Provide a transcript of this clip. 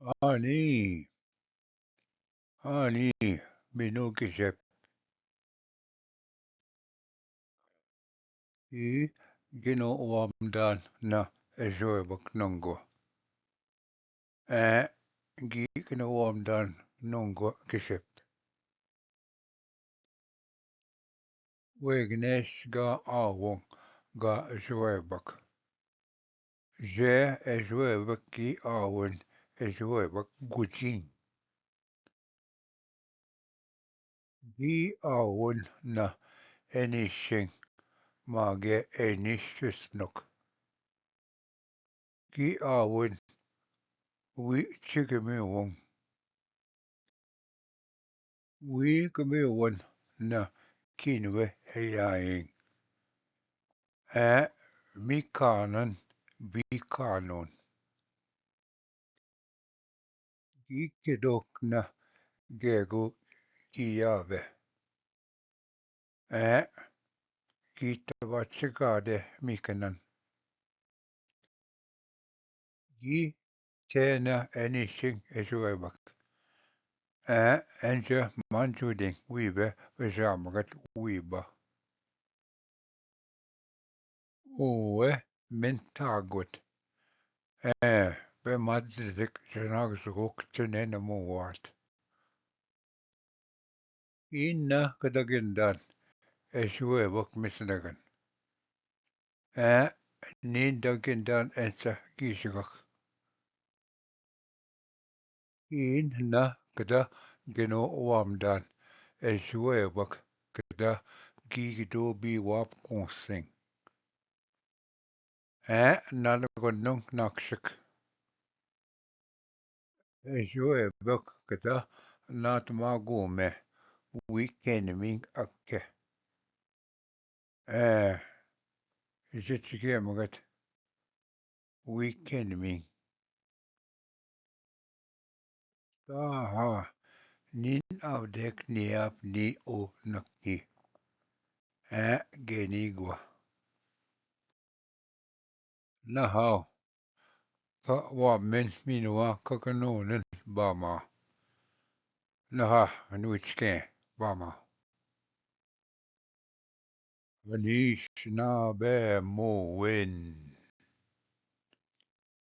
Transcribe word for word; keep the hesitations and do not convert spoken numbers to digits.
आनी, आनी, बिनु किसेप। ई गिनो वामदान न एजोएबक नंगो। ऐ गी गिनो वामदान नंगो किसेप। वेगनेस गा आवन गा एजोएबक। जे एजोएबक गी आवन एजोएबक गुजिंग। गी आवन न एनिशिंग मागे एनिशिस्नुक। गी आवन वी चिगमिवन। वी गमिवन न किनवे एयाइन। ऐ मी कानन वी कानून। गी किदोक न गेगु गी आवे। ऐ गी तवा चिगादे मी कनन। गी ते न एनिशिंग एजोएबक। ऐ एंज मंजुदिंग वीबे वजामगत वीबा। ओए मिन तागुत। ऐ बे मददिक जनाग जुगुक चुने नमुवात। इन न कदा गिंदान एजुएबक मिसनगन। ऐ नीन दा गिंदान एंसा गीसगक। इन न कदा गिनो वामदान एजुएबक कदा गीगदो बी वाप कोंसिंग। ऐ नाल गन्नुंग नाक्षक। एजुएबक कदा नातमा गोमे वी केनमिंग अक्के। ऐ जिचगे मगत वी केनमिंग। ताहा नीन अवदेक नियाप नी ओ नक्की। ऐ गेनी ग्वा। नहाव। क वामिन मिनवा ककनोनन बामा। नहा नुचके बामा। अनीश ना बे मोवेन।